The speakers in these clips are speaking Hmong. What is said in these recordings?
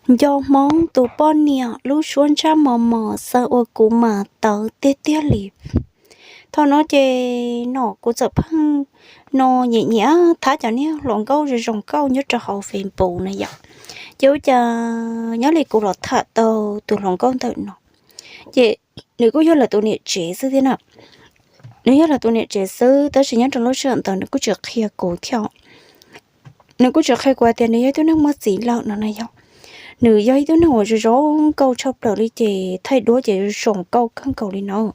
Nco Hmoob tus poj niam lub suab ntsaj mos mos xav ua kuv mas tawv tiag tiag li. Thaum no ces no kuv txawm pheej no nyiam nyiam thab cov niag hluas nkauj zoo zoo nkauj nyob rau hauv Facebook na yom. Ces ua cas nyob li kuv los tham tau tus hluas nkauj ntawm no, ces nws kuj yog lawv tus niam tsev xwb thiab na. Nws yog lawv tus niam tsev xwb tab sis nyob rau lub sij hawm ntawd nws kuj tsis qhia kuv thiab. Nws kuj tsis qhia kuv hais tias nws yog ib tug neeg muaj txiv lawm no na yom. Nws yog ib tug neeg uas zoo zoo nkauj tshaj plaws li ces thaij duab ces zoo zoo nkauj kawg nkaus li no.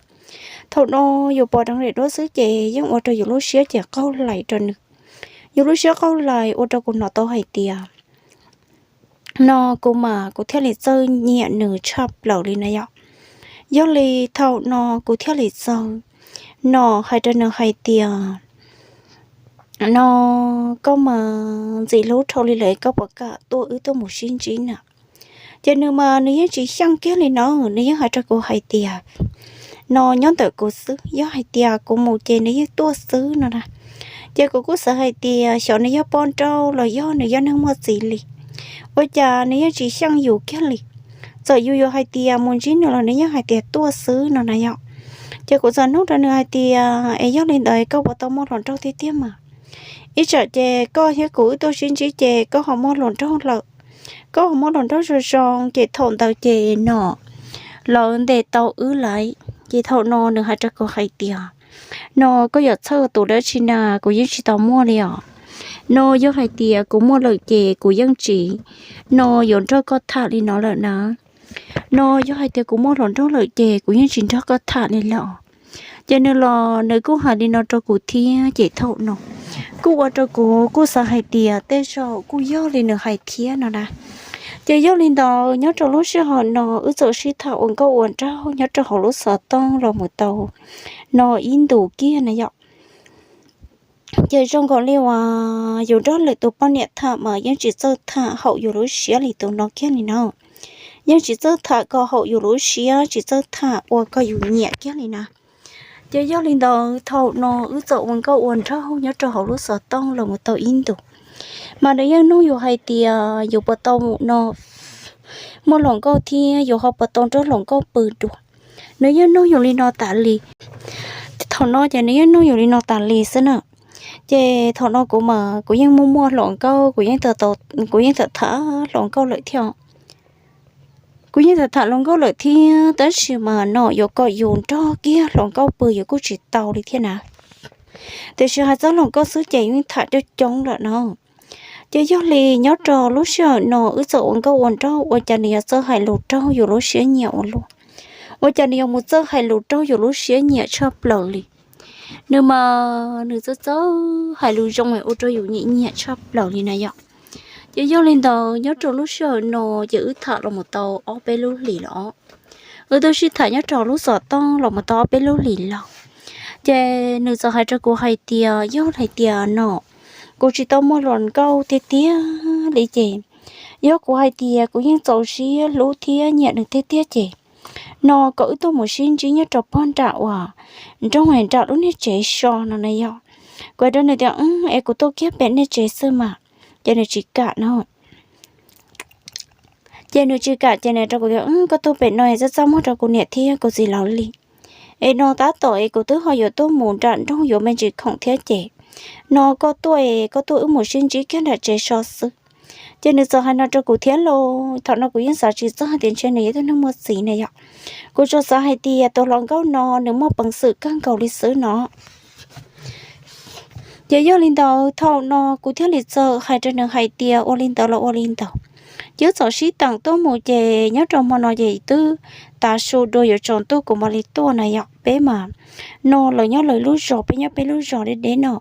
Thaum no yus pom deev daim duab xwb ces yeej ua rau yus lub siab ces qaug hlais rau nws. Yus lub siab qaug hlais ua rau kuv hnov tau hais tias no kuv mas kuv thiaj li txawj nyiam nws tshaj plaws li na yom. Yog li thaum no kuv thiaj li txawm no hais rau nws hais tias no koj mas ntxim hlub dhau li lawm, koj puas kam tuaj wb tuaj mus sib ntsib na? Ces nws mas nws yeej tsis xyeej kiag li no, nws yeej hais rau kuv hais tias no nyob ntawm kuv xwb, yog hais tias kuv mus ces nws yeej tuaj xwb no na. Ces kuv kuj xav hais tias xyov nws yog poj nrauj los yog nws yog neeg muaj txiv li, ua cas nws yeej tsis xyeej yus kiag li. Txawm yus yuav hais tias mus ntsib nws los nws yeej hais tias tuaj xwb no na yom. Ces kuv txawm nug rau nws hais tias es yog li ntawd koj puas tau muaj hluas nraug tiag tiag mas? Ib tsam ces koj thiab kuv wb tuaj sib ntsib ces koj ho muaj hluas nraug lawm. Koj ho muaj hluas nraug zoo zoo ces thaum ntawd ces no lawv ntes tau wb lawm. Ces thaum no nws hais rau kuv hais tias no koj yuav txhawj tus dab tsi na, kuv yeej tsis tau muaj li os. No yog hais tias kuv muaj lawm ces kuv yeej tsis no yuav nrog koj tham li no lawm na. No yog hais tias kuv muaj hluas nraug lawm ces kuv yeej tsis nrog koj tham li lawm. Ces nws los nws kuj hais li no rau kuv thiab ces thaum no kuj ua rau kuv kuj xav hais tias tej zaum kuj yog li nws hais thiab no na. Ces yog li ntawd nyob rau lub sij hawm no wb txawm sib tham ua nkauj ua nraug nyob rau hauv lub xov tooj los mus tau no ib ntus kiag na yom. Ces zoo nkaus li uas yus nrog lwm tus poj niam tham mas yeej tsis txawj tham haum yus lub siab li tus no kiag li na. Yeej tsis txawj tham kom haum yus lub siab, tsis txawj tham ua kom yus nyiam kiag li na. Ces yog li ntawd thaum no wb txawm ua nkauj ua nraug nyob rau hauv lub xov tooj los mus tau ib ntus, mas nws yeej nug yus hais tias yus puas tau no muaj hluas nkauj thiab yus ho puas tau nrog hluas nkauj pw dua. Nws yeej nug yus li no tas li. Thaum no ces nws yeej nug yus li no tas li xwb na. Ces thaum no kuv mas kuv yeej muaj muaj hluas nkauj, kuv yeej tham, kuv yeej tham tham hluas nkauj lawm thiab. Kuv yeej tham tham hluas nkauj lawm thiab tab sis mas no yuav kom yus nrog kiag hluas nkauj pw yus kuj tsis tau li thiab na. Tiam sis hais txog hluas nkauj xwb ces yeej tham coob coob lawm no. Ces yog li nyob rau lub sij hawm no wb txawm ua nkauj ua nraug ua cas nws yuav txawj hais lus raug yus lub siab nyiam ua luaj. Ua cas nws yuav mus txawj hais lus raug yus lub siab nyiam tshaj plaws li. Nws mas nws txawj txawj hais lus zoo ua rau yus nyiam nyiam tshaj plaws li na yom. Ces yog li ntawd nyob rau lub sij hawm no ces wb tham los mus tau ob peb lub hlis lawm. Wb twb sib tham nyob rau lub xov tooj los mus tau ob peb lub hlis lawm. Ces nws txawm hais rau kuv hais tias yog hais tias no kuv tsis tau muaj hluas nkauj tiag tiag li ces yog kuv hais tias kuv yeej txaus siab hlub thiab nyiam nws tiag tiag ces no kom wb tuaj mus sib ntsib nyob rau pog nram uas nroog nram lub niag tsev so no na yom. Kuv hais rau nws tias es kuv tuaj kiag pem nej tsev xwb mas, ces nws tsis kam no. Ces nws tsis kam ces nws rau kuv tias koj tuaj pem no es txaj txaj muag rau kuv niam thiab kuv txiv lawv li. Es no tab tom es kuv twb ho yuav tuaj mus nram nroog yuav me ntsis khoom thiab ces no koj tuaj es koj tuaj wb mus sib ntsib kiag nram tsev so xwb. Ces nws txawm hais no rau kuv thiab lauj. Thaum no kuv yeej xav tsis txog hais tias ntshe nws yog ib tug neeg muaj txiv na yom. Kuv tsuas xav hais tias tus hluas nkauj no nws muaj peev xwm kawg nkaus li xwb no. Ces yog li ntawd thaum no kuv thiaj li txawm hais rau nws hais tias ua li ntawd los ua li ntawd. Ces wb txawm sib teem tuaj mus ces nyob rau hmo no ces twb tav su dua yuav tsaus ntuj kuv mam li tuaj na yom, peb mas no lawv nyob lawv lub zos peb nyob peb lub zos deb deb no.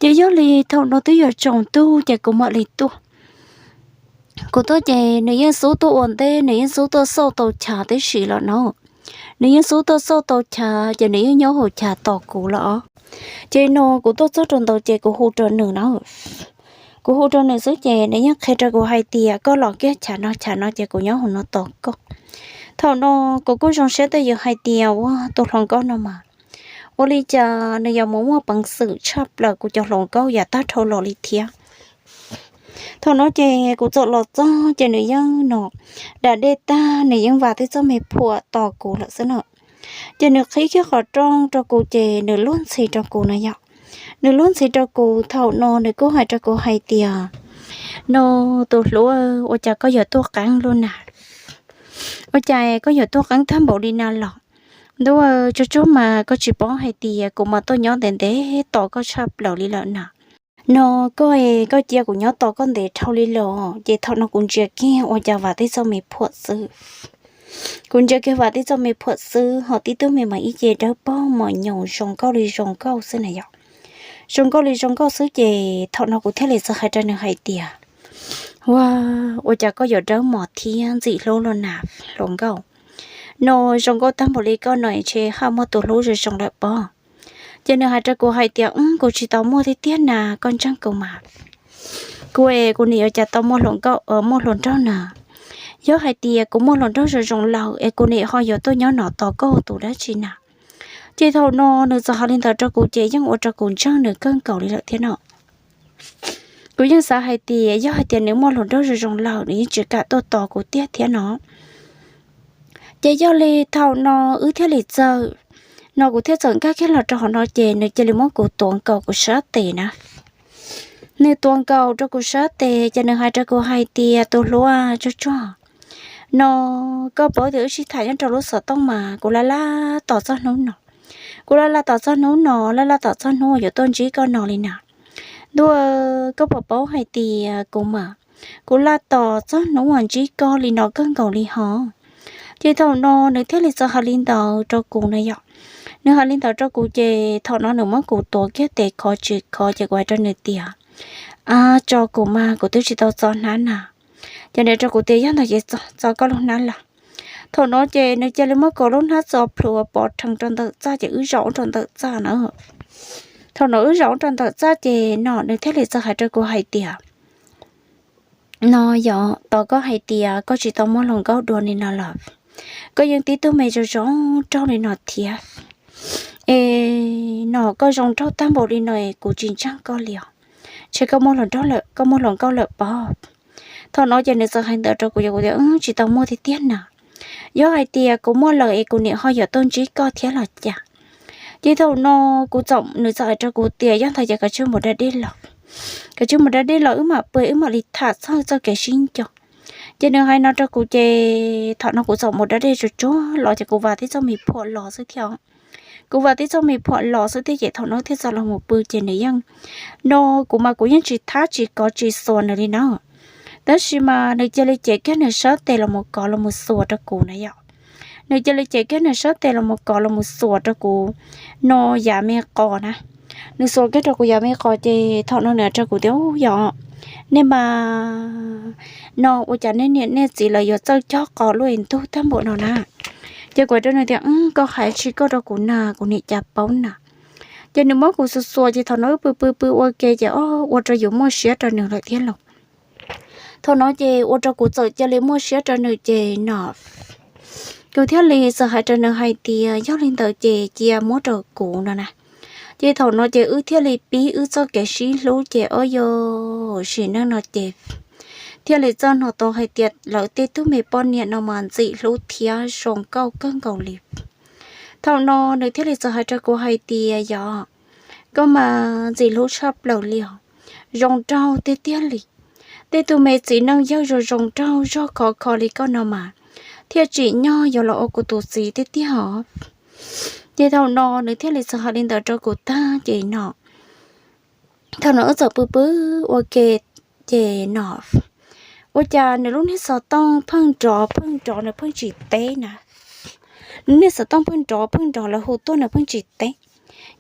Ces yog li thaum no twb yuav tsaus ntuj ces kuv mam li tuaj. Kuv tuaj ces nws yeej xub tuaj ua ntej, nws yeej xub tuaj xauj tau chav tib si lawm no. Nws yeej xub tuaj xauj tau chav ces nws yeej nyob hauv chav tos kuv lawm. Ces no kuv tuaj txog rau ntawd ces kuv hu rau nws na. Kuv hu rau nws xwb ces nws yeej qhia rau kuv hais tias koj los kiag chav no chav no ces kuv nyob hauv no tos koj. Thaum no kuv kuj zoo siab twj ywm hais tias ua tus hluas nkauj no mas ua li cas nws yuav mus muaj peev xwm tshaj plaws kuv cov hluas nkauj yav tag dhau los li thiab. Thaum no ces kuv txawm los txog ces nws yeej no da dej tag, nws yeej vam tib txoj me phuam tos kuv lawm xwb no. Ces nws qhib kiag qhov rooj rau kuv ces nws luag ntxhi rau kuv no yom. Nws luag ntxhi rau kuv, thaum no nws kuj hais rau kuv hais tias, no, tus hluas, ua cas koj yuav tuaj qeeb luaj na? Ua cas koj yuav tuaj qeeb tag npaum li na los? Ntuj, tsuag tsuag mas koj tsis paub hais tias kuv mas tuaj nyob ntev ntev tos koj tshaj plaws li lawm na. No, koj, koj cia kuv nyob tos koj ntev dhau li los? Ces thaum no kuv ntsia kiag ua cas vam tib txoj me phuam xwb. Kuv ntsia kiag vam tib txoj me phuam xwb, ho tib tug me mas ib ce dawb paug mos nyoos zoo nkauj li zoo nkauj xwb na yom. Zoo nkauj li zoo nkauj xwb ces thaum no kuv thiaj li txawm hais rau nws hais tias, ua, ua cas koj yuav dawb mos thiab ntxim hlub luaj na, hluas nkauj? No, zoo nkauj tag npaum li koj no ntshe haj muaj tus hlub zoo zoo lawm pob. Ces nws hais rau kuv hais tias, kuv tsis tau muaj tiag tiag na, koj ntseeg kuv mas. Kuv es kuv nim yuav cas tau muaj hluas nkauj, muaj hluas nraug na? Yog hais tias kuv muaj hluas nraug zoo zoo lawm es kuv nim ho yuav tuaj nyob no tos koj ua tus dab tsi na? Ces thaum no nws txawm hais li ntawd rau kuv ces yeej ua rau kuv ntseeg nws kawg nkaus li lawm thiab no. Kuv yeej xav hais tias yog hais tias nws muaj hluas nraug zoo zoo lawm nws yeej tsis kam tuaj tos kuv tiag thiab no. Ces yog li thaum no wb thiaj li txawm, no kuv thiaj txawm nkag kiag los rau hauv no ces nws cia li muab kuv tuav nkaus kuv sab tes na. Nws tuav nkaus rau kuv sab tes ces nws hais rau kuv hais tias, tus hluas, tsuag tsuag, no, koj paub tias wb sib tham nyob rau lub xov tooj mas kuv laj laj tos txog hnub no. Kuv laj laj tos txog hnub no, laj laj tos txog hnub uas yuav tuaj ntsib koj no li na. Ntuj, koj puas paub hais tias kuv mas, kuv laj tos txog hnub uas ntsib koj li no kawg nkaus li hos. Ces thaum no nws thiaj li txawm hais li ntawd rau kuv na yom. Nws hais li ntawd rau kuv ces thaum no nws muab kuv tuav kiag tes khov tsis khov ces kuv hais rau nws tias, a, tso kuv mas kuv twb tsis tau txo hnab na. Ces nws rau kuv tias, yog ntawd ces txo, txo koj lub hnab los. Thaum no ces nws cia li muab kuv lub hnab txo plhuav pov rhees rau ntawm txaj ces wb zaum rau ntawm txaj na. Thaum no wb zaum rau ntawm txaj ces no nws thiaj li txawm hais rau kuv hais tias, no yog tos koj hais tias koj tsis tau muaj hluas nkauj dua li no los, koj yeej tib tug me zoo zoo nraug li no thiab. Es no koj zoo nraug tag npaum li no es kuv tsis ntseeg koj li os. Ntshe koj muaj hluas nraug lawm, koj muaj hluas nkauj lawm pob. Thaum no ces nws txawm hais ntawd rau kuv, yog kuv tias, tsis tau muaj tiag tiag na. Yog hais tias kuv muaj lawm es kuv niam ho yuav tuaj ntsib koj thiab los cas? Ces thaum no kuv txawm, nws txawm hais rau kuv tias, yog ntawd ces koj tsij mus da dej los, koj tsij mus da dej los wb mam pw wb mam li tham txog txoj kev sib nco. Ces nws hais no rau kuv ces thaum no kuv txawm mus da dej tsuag tsuag los ces kuv vam tib txoj me phuam los xwb thiab. Kuv vam tib txoj me phuam los xwb thiab ces thaum no thiaj txawm los mus pw ces nws yeej, no, kuv mas kuv yeej tsis thab tsis kov tsis xuas nws li na. Tab sis mas nws cia li cev kiag nws sab tes los mus kov los mus xuas rau kuv na yom. Nws cia li cev kiag nws sab tes los mus kov los mus xuas rau kuv no yav me qos na. Nws xuas kiag rau kuv yav me qos ces thaum no nws rau kuv tias, yog, nej mas, no ua cas nej niam nej txiv lawv yuav txawj cog qos luaj ntug tag npaum no na? Ces kuv rau nws tias, koj hais tsis koj rau kuv na, kuv niam cas paub na. Ces nws muab kuv xuas xuas ces thaum no wb pw pw pw ua ke ces o, ua rau yus muaj siab rau nws lawm thiab los. Thaum no ces ua rau kuv txawm cia li muaj siab rau nws ces no kuv thiaj li txawm hais rau nws hais tias, yog li ntawd ces cia muab rau kuv no na. Ces thaum no ces wb thiaj li pib wb txoj kev sib hlub ces o, yog sim neej no ces thiaj li txawj hnov tau hais tias lawv tej tug me poj niam no mas ntxim hlub thiab zoo nkauj kawg nkaus li. Thaum no nws thiaj li txawm hais rau kuv hais tias, yog, koj mas ntxim hlub tshaj plaws li os, zoo nraug tiag tiag li. Tej tug me txiv neej yawg zoo zoo nraug zog khov kho li koj no mas thiaj tsim nyog yuav los ua kuv tus txiv tiag tiag os. Ces thaum no nws thiaj li txawm hais li ntawd rau kuv tag ces no, thaum no wb txawm pw pw ua ke ces no, ua cas nws lub niag xov tooj pheej nrov pheej nrov nws pheej tsis teb na. Nws niag xov tooj pheej nrov pheej nrov lawv hu tuaj nws pheej tsis teb.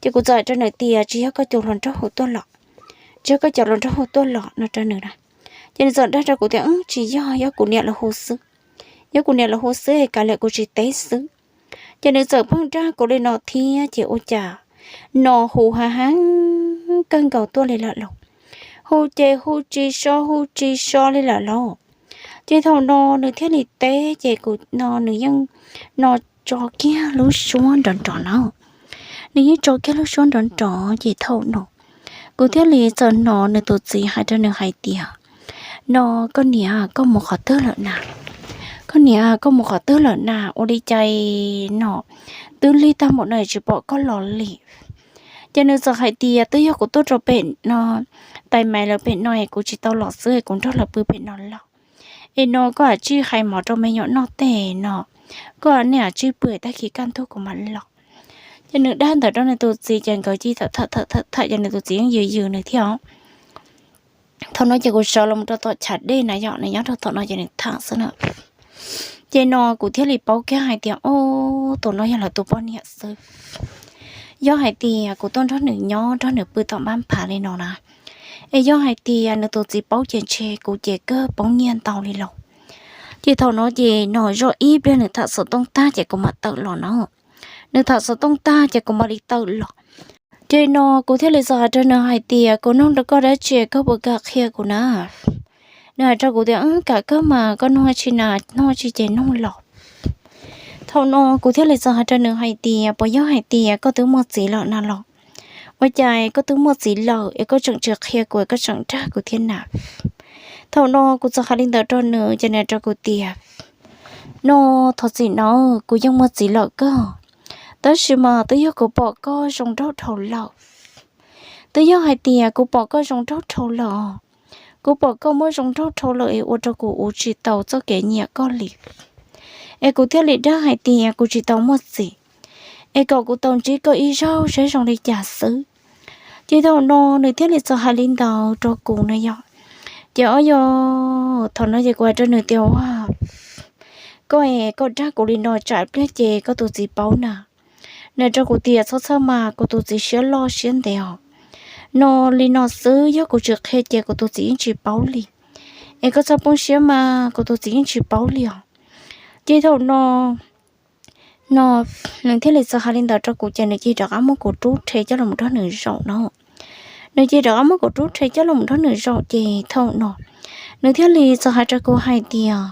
Ces kuv txawm hais rau nws tias, tsis yog koj cov hluas nraug hu tuaj los, tsis yog koj cov hluas nraug hu tuaj los no rau nws na. Ces nws txawm dag rau kuv tias, tsis yog, yog kuv niam lawv hu xwb, yog kuv niam lawv hu xwb es kav liam kuv tsis teb xwb. Ces nws txawm pheej dag kuv li no thiab ces ua cas no hu ha heev kawg nkaus tuaj li lawm lauj. Hu ces hu tsis so hu tsis so li lawm lauj. Ces thaum no nws thiaj li teb ces kuv no nws yeej no tso kiag lub suab nrov nrov na. Nws yeej tso kiag lub suab nrov nrov ces thaum no kuv thiaj li txawm hnov nws tus txiv hais rau nws hais tias, No, koj niam, koj mus qhov twg lawm na? Koj niam, koj mus qhov twg lawm na? Ua li cas no twb lig tag npaum no tsis pom koj los li? Ces nws txawm hais tias, twb yog kuv tuaj rau pem no, tais maiv lawv pem no es kuv tsis tau los xwb es kuv nrog lawv pw pem no los. Es no koj ua tib hais mov rau me nyuam noj tej no, koj ua tib pw tag kis kaj ntug kuv mam los. Ces nws dag ntawd rau nws tus txiv ces nkawd cia li tham tham tham tham ces nws tus txiv yeej yws yws nws thiab. Thaum no ces kuv sawv los mus rau tom chav dej na yom, nws nyob rau tom no ces nws tham xwb na. Ces no kuv thiaj li paub kiag hais tias, o, tus no yog lawv tus poj niam xwb. Yog hais tias kuv tuaj nrog nws nyob nrog nws pw tom npab phav li no na, es yog hais tias nws tus txiv paub ces ntshe kuv ces kawg poob nyiaj ntau li los. Ces thaum no ces no zoj ib pliag nws tham xov tooj tag ces kuv mam tawm los no. Nws tham xov tooj tag ces kuv mam li tawm los. Ces no kuv thiaj li txawm hais rau nws hais tias, kuv nug rau koj dab tsi koj puas kam qhia kuv na? Nws hais rau kuv tias, kam kawg mas, koj nug tsi na, nug tsi ces nug los. Thaum no kuv thiaj li txawm hais rau nws hais tias, puas yog hais tias koj twb muaj txiv lawm na los? Ua cas koj twb muaj txiv lawm es koj tseem tsis qhia kuv, koj tseem dag kuv thiab na? Thaum no kuv txawm hais li ntawd rau nws ces nws rau kuv tias, no, thov txim nawb, kuv yeej muaj txiv lawm kawg, tab sis mas twb yog kuv pom koj zoo nraug dhau lawm. Twb yog hais tias kuv pom koj zoo nraug dhau lawm, kuv pom koj muaj zoo nraug dhau lawm es ua rau kuv ua tsis tau txoj kev nyiam koj li. Es kuv thiaj li dag hais tias kuv tsis tau muaj txiv, es kom kuv tau ntsib koj ib zaug saib zoo li cas xwb. Ces thaum no nws thiaj li txawm hais li ntawd rau kuv na yom. Ces o yog, thaum no ces kuv hais rau nws tias, ua, koj es koj dag kuv li no tsam pliag ces koj tus txiv paub na. Nws rau kuv tias, txhob txhawj mas, kuv tus txiv siab loj siab ntev os. No li no xwb, yog kuv tsis qhia ces kuv tus txiv yeej tsis paub li. Es koj txhob poob siab mas, kuv tus txiv yeej tsis paub li os. Ces thaum no, no, nws thiaj li txawm hais li ntawd rau kuv ces nws cia li rov qab muab kuv rub rhe coj los mus nrog nws zaum no. Nws cia li rov qab muab kuv rub rhe coj los mus nrog nws zaum ces thaum no nws thiaj li txawm hais rau kuv hais tias,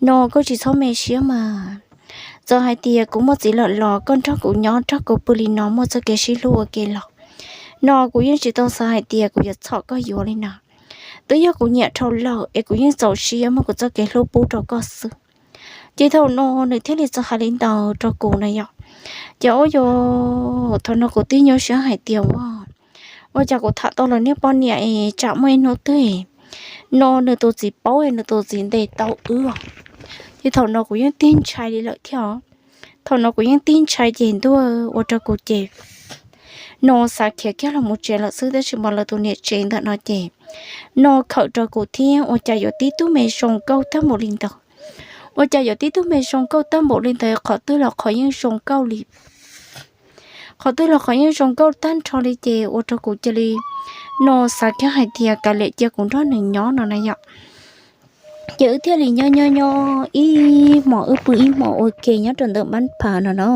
no koj tsis txhob me siab mas, txawm hais tias kuv muaj txiv lawm los koj nrog kuv nyob nrog kuv pw li no muaj txoj kev sib hlub ua ke los, no kuv yeej tsis tau xav hais tias kuv yuav txhom koj yuav li na. Twb yog kuv nyiam dhau lawm es kuv yeej txaus siab muab kuv txoj kev hlub pub rau koj xwb. Ces thaum no nws thiaj li txawm hais li ntawd rau kuv na yom. Ces o yog, thaum no kuv tib nyuaj siab hais tias, ua, ua cas kuv tham tau lawv niag poj niam es tsam muaj ib hnub twg no nws tus txiv paub es nws tus txiv ntes tau wb. Ces thaum no kuv yeej tig ntshai li lawm thiab. Thaum no kuv yeej tig ntshai ces ntuj, ua rau kuv ces no xav khiav kiag los mus tsev lawm xwb, tab sis mas lawv tus niam tsev ntawm no ces no khawm rau kuv thiab, ua cas yuav tib tug me zoo nkauj tag npaum li ntawd. Ua cas yuav tib tug me zoo nkauj tag npaum li ntawd, qhov twg los qhov yeej zoo nkauj li. Qhov twg los qhov yeej zoo nkauj tag nrho li ces ua rau kuv cia li no xav kiag hais tias kav liam cia kuv nrog nws nyob no na yom. Ces wb thiaj li nyob nyob nyob ib hmos wb pw ib hmos ua ke nyob rau ntawm npab phav no no.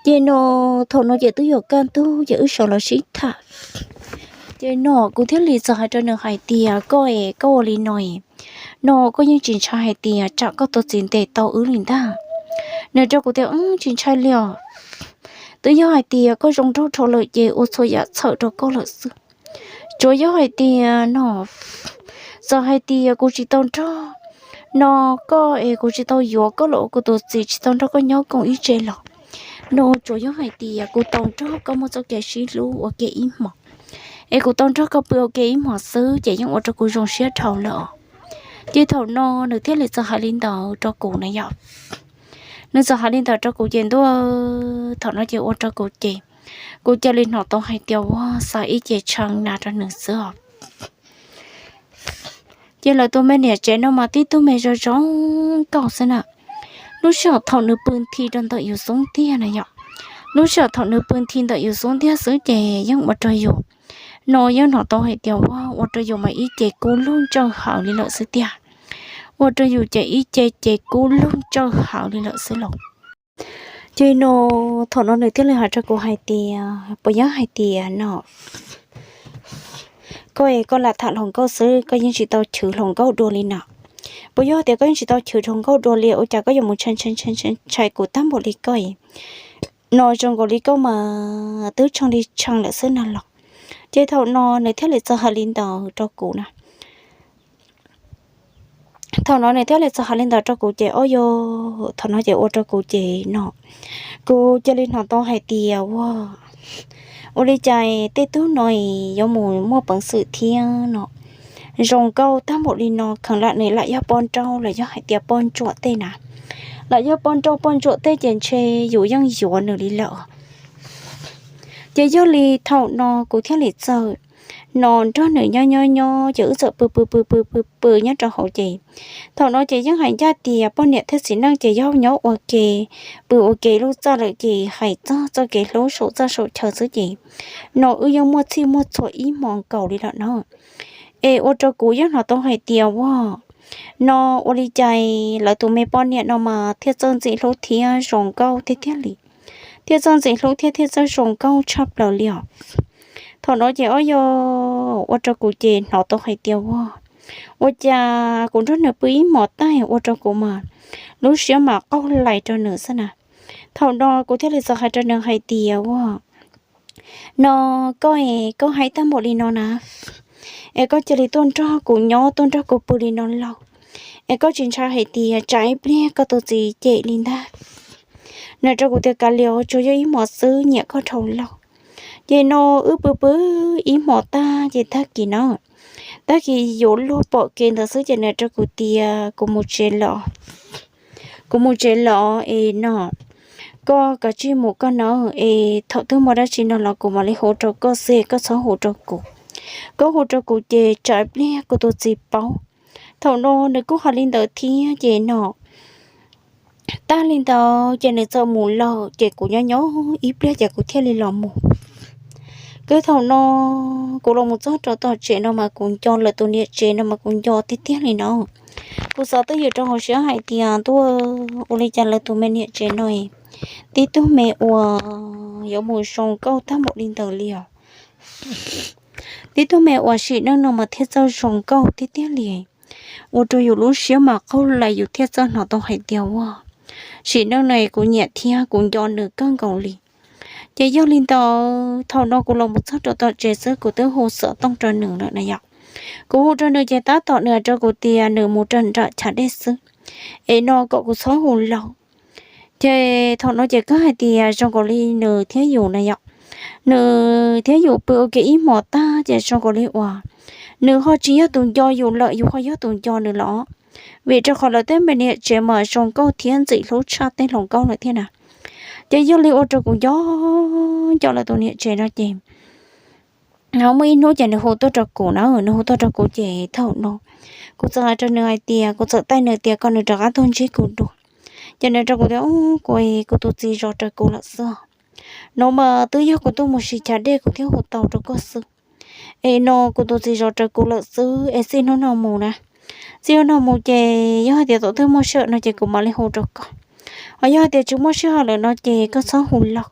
Ces no thaum no ces twb yuav kaj ntug ces wb sawv los sib tham. Ces no kuv thiaj li txawm hais rau nws hais tias, koj es koj ua li no es, no koj yeej tsis ntshai hais tias tsam koj tus txiv ntes tau wb li ntag? Nws rau kuv tias, tsis ntshai li os. Twb yog hais tias koj zoo nraug dhau lawm ces ua txhua yam txhawm rau koj lawm xwb. Tsuas yog hais tias no, txawm hais tias kuv tsis tau nrog no koj es kuv tsis tau yuav koj los ua kuv tus txiv, tsis tau nrog koj nyob koom ib tse los, no tsuas yog hais tias kuv tau nrog koj muaj txoj kev sib hlub ua ke ib hmos, es kuv tau nrog koj pw ua ke ib hmos xwb ces yeej ua rau kuv zoo siab dhau lawm os. Ces thaum no nws thiaj li txawm hais li ntawd rau kuv na yom. Nws txawm hais li ntawd rau kuv ces ntuj, thaum no ces ua rau kuv ces kuv cia li hnov tau hais tias ua xav ib ce tshee na rau nws xwb os. Ces lawv tus me niam tsev no mas tib tug me zoo zoo nkauj xwb na. Lub sij hawm thaum nws pw nthi rau ntawm yus xub ntiag na yom, lub sij hawm thaum nws pw nthi ntawm yus xub ntiag xwb ces yeej ua rau yus, no yeej hnov tau hais tias ua, ua rau yus mas ib ce kub lug ntsawj hawv li lawm xwb tiag. Ua rau yus ces ib ce ces kub lug ntsawj hawv li lawm xwb los. Ces no thaum no nws thiaj li hais rau kuv hais tias, puas yog hais tias no koj es koj lam tham hluas nkauj xwb, koj yeej tsis tau chwv hluas nkauj dua li no? Puas yog tias koj yeej tsis tau chwv hluas nkauj dua li ua cas koj yuav mus ntshai ntshai ntshai ntshai kuv tag npaum li koj? No zoo nkaus li koj mas twb tshee li tshee lawm xwb na los. Ces thaum no nws thiaj li txawm hais li ntawd rau kuv na. Thaum no nws thiaj li txawm hais li ntawd rau kuv ces ob yog thaum no ces ua rau kuv ces no kuv cia li hnov tau hais tias ua, ua li cas tej tug no yuav mus muaj peev xwm thiab no zoo nkauj tag npaum li no, kheev lam nws lam yog poj nrauj los yog hais tias poj ntsuam tej na, lam yog poj nrauj poj ntsuam tej ces ntshe yus yeej yuav nws li lawm. Ces yog li thaum no kuv thiaj li txawm no nrog nws nyob nyob nyob ces wb txawm pw pw pw pw pw pw nyob rau hauv ces thaum no ces yeej hais ncaj tias poj niam thiab txiv neej ces yog nyob ua ke, pw ua ke lub txaj lawm ces hais txog txoj kev hlub saum txaj saum chaw xwb ces no wb yeej muaj txhij muaj txhua ib hmos nkaus li lawm na. Es ua rau kuv yeej hnov tau hais tias ua, no ua li cas lawv tus me poj niam no mas thiaj txawj ntxim hlub thiab zoo nkauj thiab thiaj li, thiaj txawj ntxim hlub thiab thiaj txawj zoo nkauj tshaj plaws li os. Thaum no ces ob yog ua rau kuv ces hnov tau hais tias ua, ua cas kuv nrog nws pw ib hmos tag ua rau kuv mas lub siab mas qaug lais rau nws xwb na. Thaum no kuv thiaj li txawm hais rau nws hais tias ua, no koj es koj haib tag npaum li no na, es koj cia li tuaj nrog kuv nyob tuaj nrog kuv pw li no lauj, es koj tsis ntshai hais tias tsam ib pliag koj tus txiv cem li ntag. Nws rau kuv tias kav liam, tsuas yog ib hmos xwb, nyiam koj dhau lauj. Ces no wb pw pw ib hmos tag ces tag kis na, tag kis yuav luag pom kev ntawd xwb ces nws rau kuv tias kuv mus tsev lawm, kuv mus tsev lawm es no koj kav tsij mus koj na, es thaum twg muaj dab tsi no los kuv mam li hu rau koj xwb, koj txhob hu rau kuv. Koj hu rau kuv ces tsam ib pliag kuv tus txiv paub. Thaum no nws kuj hais li ntawd thiab ces no tag li ntawd ces nws txawm mus lawm ces kuv nyob nyob ib pliag ces kuv thiaj li los mus. Ces thaum no kuv los mus txog rau tom tsev no mas kuv nco lawv tus niam tsev no mas kuv nco tiag tiag li no. Kuv xav twj ywm rau hauv siab hais tias ntuj, ua li cas lawv tus me niam tsev no tib tug me uas yuav mus zoo nkauj tag npaum li ntawd li os. Tib tug me uas sim neej no mas thiaj txawj zoo nkauj tiag tiag li. Ua rau yus lub siab mas qaug lais, yus thiaj txawj hnov tau hais tias ua, sim neej no kuv nyiam thiab kuv nco nws kawg nkaus li. Ces yog li ntawd thaum no kuv los mus txog rau tom tsev xwb kuv twb hu xov tooj rau nws lawm na yom. Kuv hu rau nws ces tab tom nws hais rau kuv tias nws mus rau nram chav dej xwb, es no kom kuv txhob hu lauj. Ces thaum no ces koj hais tias zoo nkaus li nws thiab yus na yom, nws thiab yus pw ua ke ib hmos tag ces zoo nkaus li uas nws ho tsis yog tus nco yus lawm, yus ho yog tus nco nws los. Vim rau qhov lawv tej me niam tsev mas zoo nkauj thiab ntxim hlub tshaj tej hluas nkauj lawm thiab na. Ces yog li ua rau kuv nco nco lawv tus niam tsev no ces muaj ib hnub ces nws hu tuaj rau kuv na, nws hu tuaj rau kuv ces thaum no kuv txawm hais rau nws hais tias kuv txawm taij nws tias kom nws rov qab tuaj ntsib kuv dua. Ces nws rau kuv tias kuv, kuv tus txiv zov rawv kuv lawm xwb. No mas twb yog kuv tuaj mus sim chav dej kuv thiaj hu tau rau koj xwb. Es no kuv tus txiv zov rawv kuv lawm xwb es txij hnub no mus na, txij hnub no mus ces yog hais tias thaum twg muaj sij hawm no ces kuv mam li hu rau koj. Ho yog hais tias tsis muaj sij hawm lawm no ces koj txhob hu lauj.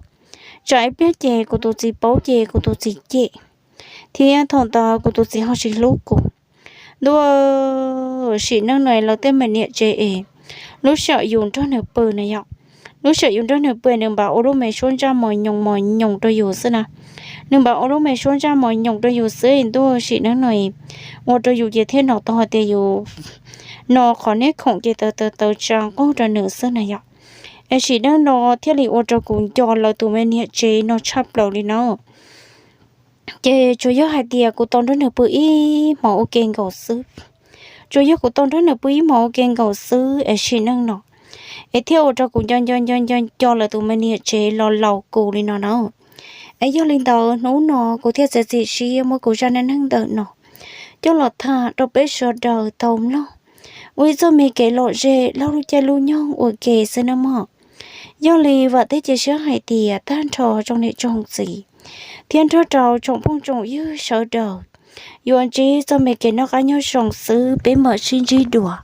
Tsam ib pliag ces kuv tus txiv paub ces kuv tus txiv cem, thiab thaum ntawd kuv tus txiv ho tsis hlub kuv. Ntuj, sim neej no lawv tej me niam tsev es lub sij hawm yus nrog nws pw na yom, lub sij hawm yus nrog nws pw nws npam ua lub me suab ntsaj mos nyoos mos nyoos rau yus xwb na. Nws npam ua lub me suab ntsaj mos nyoos rau yus xwb. Ntuj, sim neej no ua rau yus ces thiaj hnov tau hais tias yus no qhov niag khoom ces tawv tawv tawv tsa nqug rau nws xwb na yom. Es sim neej no thiaj li ua rau kuv nco lawv tus me niam tsev no tshaj plaws li no. Ces tsuas yog hais tias kuv tau nrog nws pw ib hmos ua ke nkaus xwb, tsuas yog kuv tau nrog nws pw ib hmos ua ke nkaus xwb es sim neej no es thiaj ua rau kuv nco nco nco nco nco lawv tus me niam tsev los laus kuv li no na. Es yog li ntawd hnub no kuv thiaj txiav txim siab muab kuv zaj neej neeg ntawm no coj los tham rau peb sawv daws tau mloog ua ib txoj me kev lom zem laug lub caij lub nyoog ua ke xwb nawb mog. Yog li vam thiab cia siab hais tias tag nrho tsoom niam tsoom txiv thiab nrog rau tsoom phooj tsoom ywg sawv daws yuav ntsib txoj me kev noj qab nyob zoo xwb, peb mam sib ntsib dua.